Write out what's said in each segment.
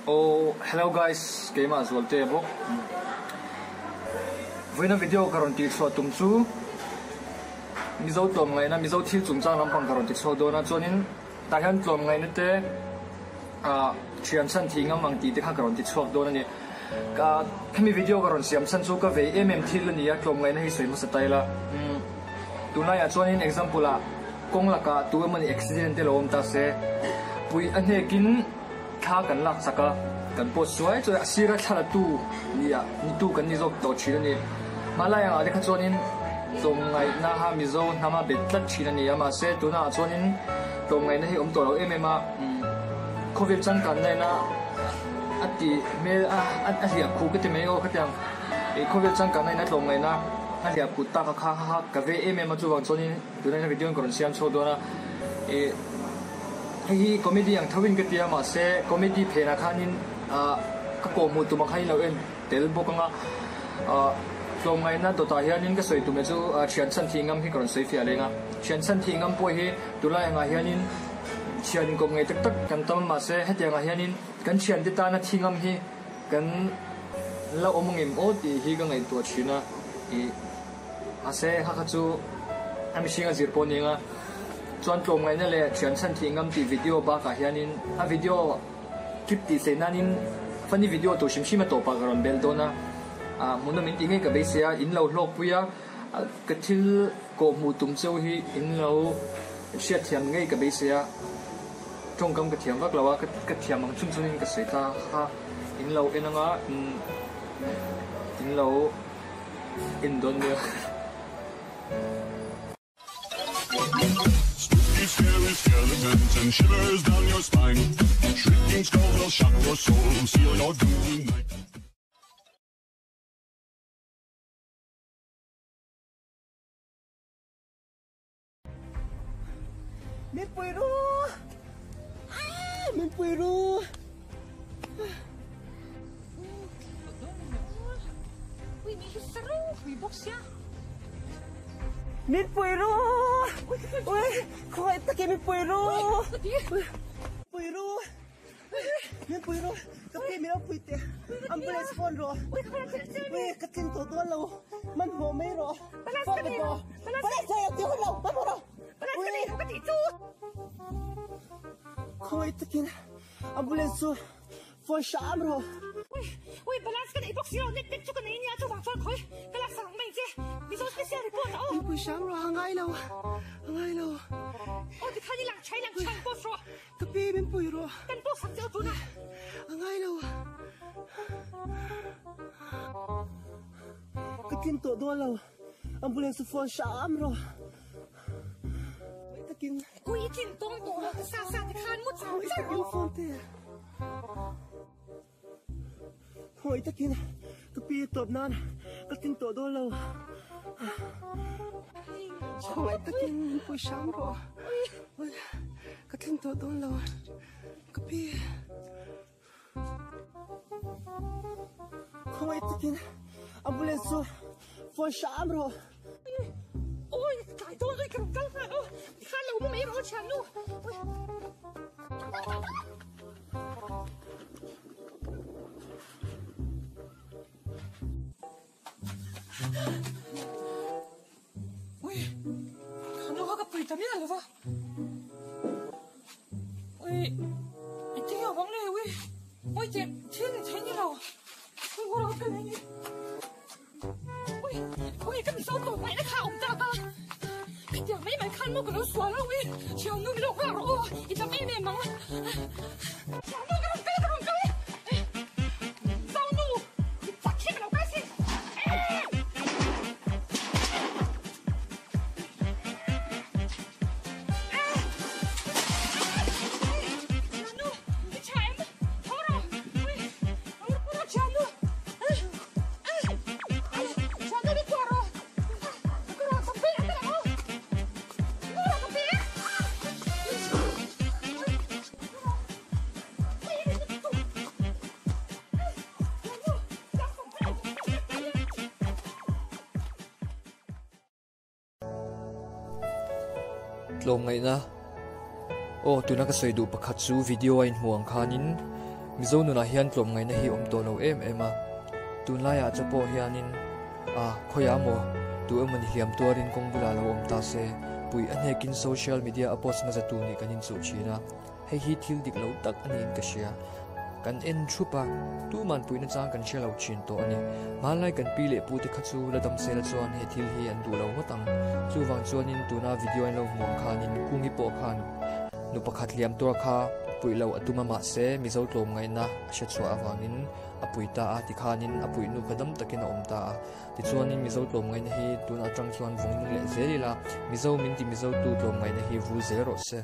Oh hello guys keimah Zualte bawk vawiina video ka rawn tih chhuah tum chu Mizo tlawmngaihna Mizo thil chungchang lampang ka rawn ti chhuak dawn a chuanin tah hian tlawmngaihna te ah thian chhan thih ngam ang tih te kha ka rawn ti chhuak dawn a ni ka hemi video ka rawn siam chhan chu ka vei em em thil a ni a tlawmngaihna hi sawi hmasa ta ila tunlaiah chuanin example ah kawng lakah tu emawni accident te lo awm ta se pui a hnekin Thla kan lak chak a, kan post chuai chuai a sira thla la tu ni ah ni tu kan ni zawk tawh thin a ni. Hmalai angah te kha chuanin tlawmngaihna kha Mizo hnama bet tlat thin a ni a, mahse tunah chuanin tlawmngaihna hi awm tawh lo em em a, khawvel changkanna ina a ti hmel a a hliah khuh ka ti mai aw khatiang ih khawvel changkanna ina tlawmngaihna a hliah khuh tak a kha kha ka ve em em a chuvang chuanin tunah hian video in ka rawn siam chhuak dawn a ih. Hei hi comedy ang tho in ka ti a mahse comedy phenah khanin ah ka kawhhmuh tum ang khan in lo en tel bawk ang a ah tlawmngaihna dawtah hianin ka sawi tum leh chu ah thian chhan thih ngam hi ka rawn sawi fiah leng a thian chhan thih ngam pawh hi tunlai angah hianin thian inkawp ngei tak tak kan tam a mahse hetiang ah hianin kan thiante tana thi ngam hi kan la awm angem aw tih hi ka ngaihtuah thin a ih mahse kha kha chu a mihring a zir pawh a ni ang a. Chuan tlawmngaihna leh thian chhan thih ngam tih video bakah hianin a video clip tih sei nanin funny video tur hrim hrim a tawpah ka rawn belh dawn a, ah hmuhnawm min tih ngei ka beisei a, in lo hlawkpui a, ka thil kawhhmuh tum cheu hi in lo hriatthiam ngei ka beisei a, tawngkam ka thiam vak lo a, ka thiam ang chhun chhunin ka sawi ta kha in lo en anga in lo en dawn nia. Spooky, scary skeletons and shivers down your spine. Shrieking skulls will shock your soul, seal your doom tonight. Min pui ru! Min pui ru! Min pui ru! Ui, khawngaih takin min pui ru! Pui ru! Min pui ru! Ka pi min lo pui teh! Ambulance phone rawh! Ui, ka tlin tawh dawn lo! Hmanhmawh mai rawh! Phone pe tawh! Balance ka nei lo! Hmanhmawh rawh! Ui! Khawngaih takin ambulance chu phone hram rawh. Ui, ui, balance ka nei bawk si lo, net pack chu ka nei nia, chuvang chuan khawi ka lak sak ang mai che, Mizo special report a aw. Pui hram rawh, a ngai lo, a ngai lo. Aw tikhan i lang chhai lang chhai post rawh. Ka pi min pui rawh. Kan post sak che aw tuna. A ngai lo. Ka tlin tawh dawn lo, ambulance chu phone hram rawh. Takin. Ui i tlin tawng tawh lo ta sa sa ti khan mu char char rawh. Phone te. Hawi takin ka pi tawp nan ka tlin tawh dawn lo. Hawi takin min pui hram rawh. Ka tlin tawh dawn lo. Ka pi. Khawngaih takin ambulance chu phone hram rawh. Oi, tlai dawn oi ka rawn kal nghal aw. Tikhan lo mu mai rawh aw thiannu. Oi. Ui, khanu kha ka pui ta miah lo va. Ui, engtin nge awm ang le ui. Ui tih thil ni thei ni lo. Ui, haw rawh ka nei ni. Ui, ui ka mizo tawh ngaihna kha a awm tak a. Khatiang mai mai khan maw ka lo sual a ui. Thiannu min lo nghak rawh aw, i dam em em ang. Thiannu ka rawn kal ka rawn kal. Zonu, i chak hi ka lo kal sin. Tlawmngaihna Aw tuna ka sawi duh pakhat chu video a inhmuh ang khanin. Mizo nunah hian tlawmngaihna hi awm tawh lo em em a, tunlaiah che pawh hianin a khawiah maw tu emaw ni hliam tuarin kawng bulah lo awm ta se, puih a hnekin social media a post hmasa tu nih kan inchuh thin a, hei hi thil dik lo tak a niin ka hria. Kan en thup a, tuman puihna chang kan hre lo thin tawh a ni. Hmanlai kan pi leh pute kha chu la dam sela chuan he thil hi an duh lo ngawt ang. Chuvang chuanin tuna video in lo hmu ang khanin Kungi pawh khan nu pakhat hliam tuar kha puih loh a tum a mahse Mizo tlawmngaihna a hre chhuah avangin a pui ta a tikhanin a puih nu kha dam takin a awm ta a. Tichuanin Mizo tlawmngaihna hi tun atang chuan vawng nung leh zel ila Mizo min ti Mizo tu tlawmngaihna hi vul zel rawh se.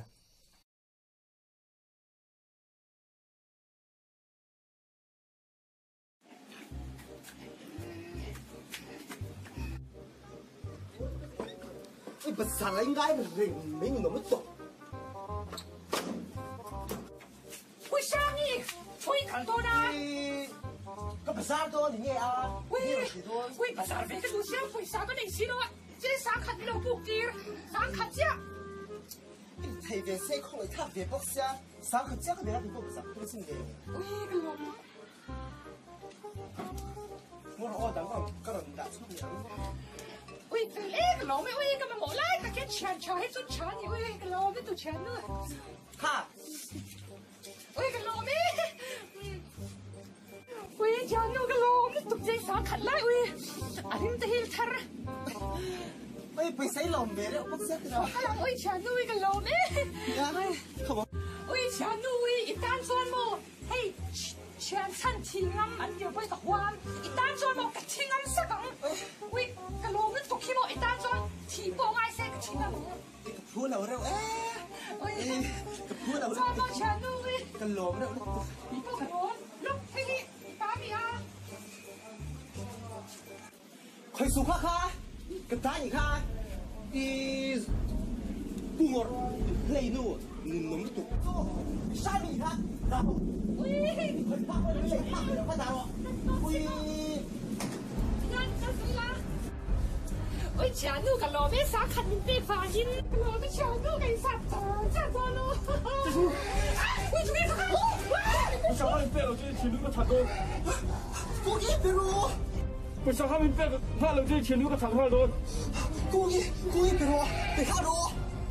Sang khat chiah ka nei a, kei pawh bazar tur a sin ve. Ui ka lawm. Mu rawh aw dang ka rawn dah chhuak leh ang. Ui fel e ka lawm e ui ka mamawh lai tak hian thian tha hi chu tha a ni ui ka lawm e tu thian nu. Kha. Ui ka lawm e. Ui thian nu ka lawm lutuk che sang khat lai ui a rim te hi thar. Ui pawisa i lawm ve reuh bawk sia tiraw. Ka lang ui thian nu ui ka lawm e. Ui thian nu ui i tan chuan maw hei thian chhan thi ngam an tir pawh hi ka huam i tan chuan maw ka thi ngam sak ang ui ka lawm lutuk hi maw i tan chuan thi pawh ngai se ka thi ngam ang. Ka phu lo reuh e. Ui ka phu lo chuan maw thian nu ui. Ka lawm reuh lutuk. I pawh ka lawm lawk hei hi i ta mi a. Khoi su kha kha ka ta ni kha i kungor hlei nu nun nom lutuk sha mi kha da ho ui khoi pa khoi lei pa khoi pa da ro ui nan ka la ui chia nu ka lo me sa khat min pe fa hin ka lo me chia nu kai sa cha cha cha lo ui chu ka Pawisa kha min pek lo chu thiannu ka that dawn. Kuki peru. Pawisa kha min pek nghal lo chu thiannu ka that nghal dawn. Kuki kuki peru pe kha ro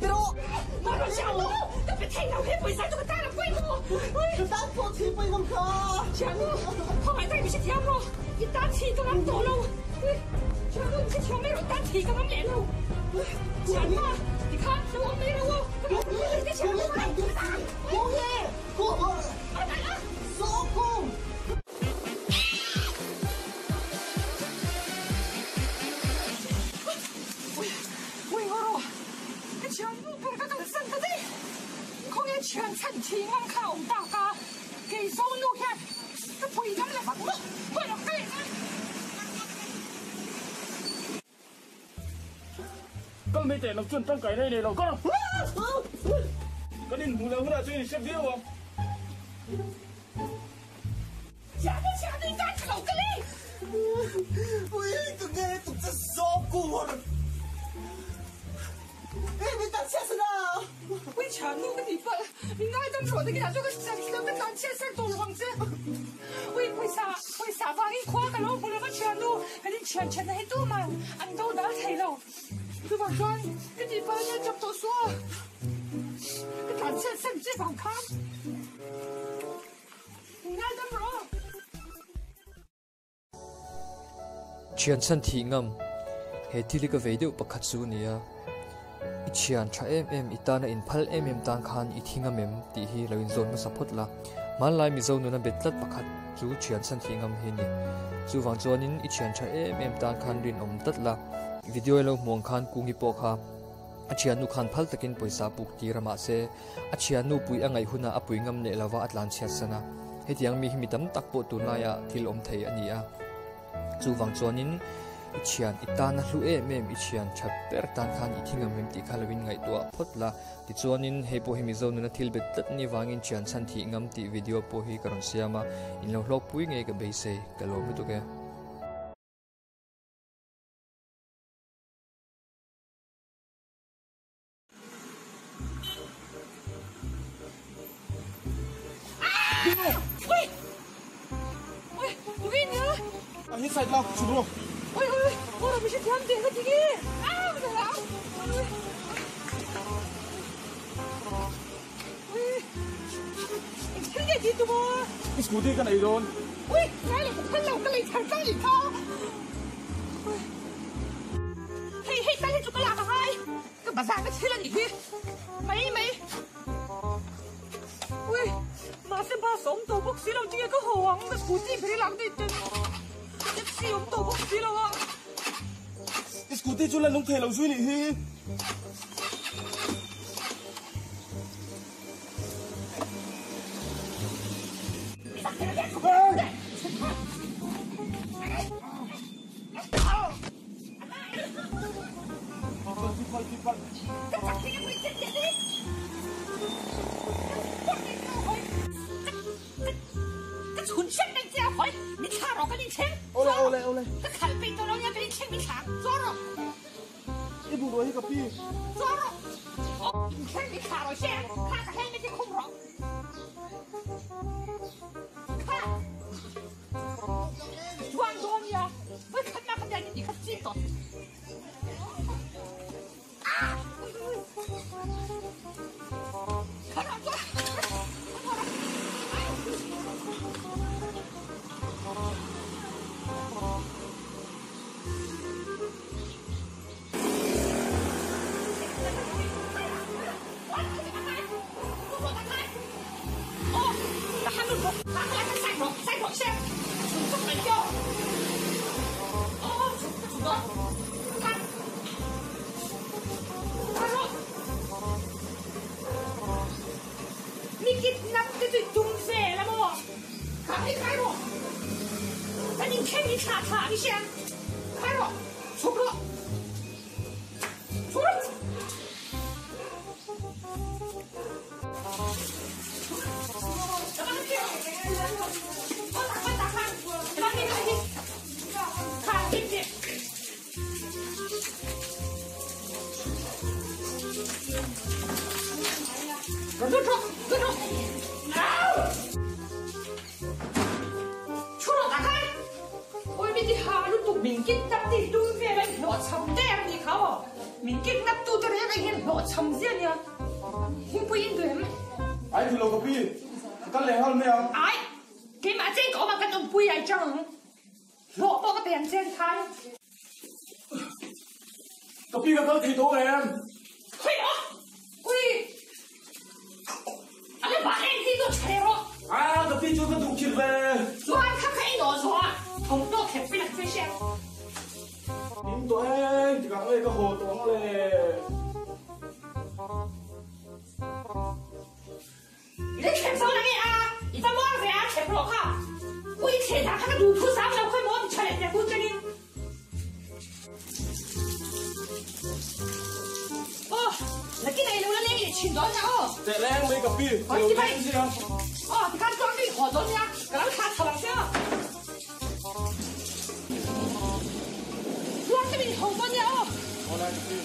peru. Ma ro xiao lo ka pe thei lo he pawisa chu ka tan a pawi maw. Ka tan pawh thi pawi ngam kha. Thiannu khawngaih tak mi hre thiam rawh i tan thi ka ngam tawh lo. Thiannu mi hre thiam mai rawh i tan thi ka ngam leh lo. Thianpa tikhan lo awm mai rawh aw. Kuki kuki Kal mai teh lo chuan tangkai nei nei lo ka kan inhmuh loh hunah chuan in hre viau ang. Thian chhan thih ngam, he thil hi ka vei deuh pakhat chu nia. I thian tha em em, i tana inphal em em tan khan i thi ngam em tih hi lo inzawn hmasa phawt la. Hmanlai Mizo nuna bet tlat pakhat chu thian chhan thih ngam hi a ni. Chuvang chuanin i thian tha em em tan khan rinawm tlat la. Video i lo hmuh ang khan Kungi pawh kha a thiannu khan phal takin pawisa puk tir a mahse a thiannu pui a ngaih hunah a pui ngam leh lova a tlan chhiat san a. Hetiang mi hi mi tam tak pawh tunlaiah thil awm thei a ni a. Chuvang chuanin i thian i tan a hlu em em i thian tha ber tan khan i thi ngam em tih kha lovin ngaihtuah phawt la. Tichuanin hei pawh hi Mizo nuna thil bet tlat ni vangin thian chhan thih ngam tih video pawh hi ka rawn siam a, in lo hlawkpui ngei ka beisei, ka lawm lutuk e. side la, chhuk rawh. Ui ui, aw mi hrethiam teh ka ti nge. Ah, ka hlau. Ui ui. Eng thil nge tih tum aw? I scooty ka nei dawn. Ui, ngai leh ka phal lo, ka lei char char nih kha. Ui. Hei, hei tal hi chu ka lak a ngai. Ka bazar na thil a nih hi. Mai mai. Ui, mahse bus a awm tawh bawk si lo tinge ka haw ang, ka scooty ber i lak daih ten taxi a awm tawh bawk si lo a. I scooty chu la nung thei lo zui nih hi. I bungrua hi ka pi. Ai thu lo ka pi, ka kal leh nghal mai ang. Ai, keimah chen ka awm a kan awmpui ai chang ang. Hlawh pawh ka pe ang chen khan. Ka pi ka kal thei tawh em? Khawi maw? Ui! A la bah em hi chu chhe rawh. Ah, ka pi chu ka duh khir ve. Chuan kha kha i nawh zawh a, thawmhnaw khep pin ang che hriat. In tawh em? Tikah nge ka haw tawh ang le? I la thlep zo na nge a? I va muang ve a, thlep rawh kha. Ui thleh dah kha ka duh thu sam lo khawi maw ti tha leh teh tun tangin. Aw, nakin a i lo la leng leh thin dawn nia aw. Teh leng mai ka pi, ka lo leng zia. Aw, tikhan chuan ka inhaw dawn nia, ka lo thlah chho ang che aw. Chuan ka inhaw dawn nia aw. Aw lai ka pi.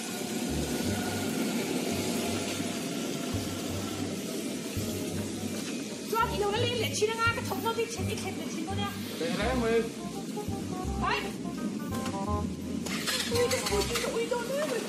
Chuan i lo la leng leh thin anga ka thawmhnaw te i thlep leh thin dawn nia. Teh leng mai. Ai! Ui ka scooty ka ui dawn em mai.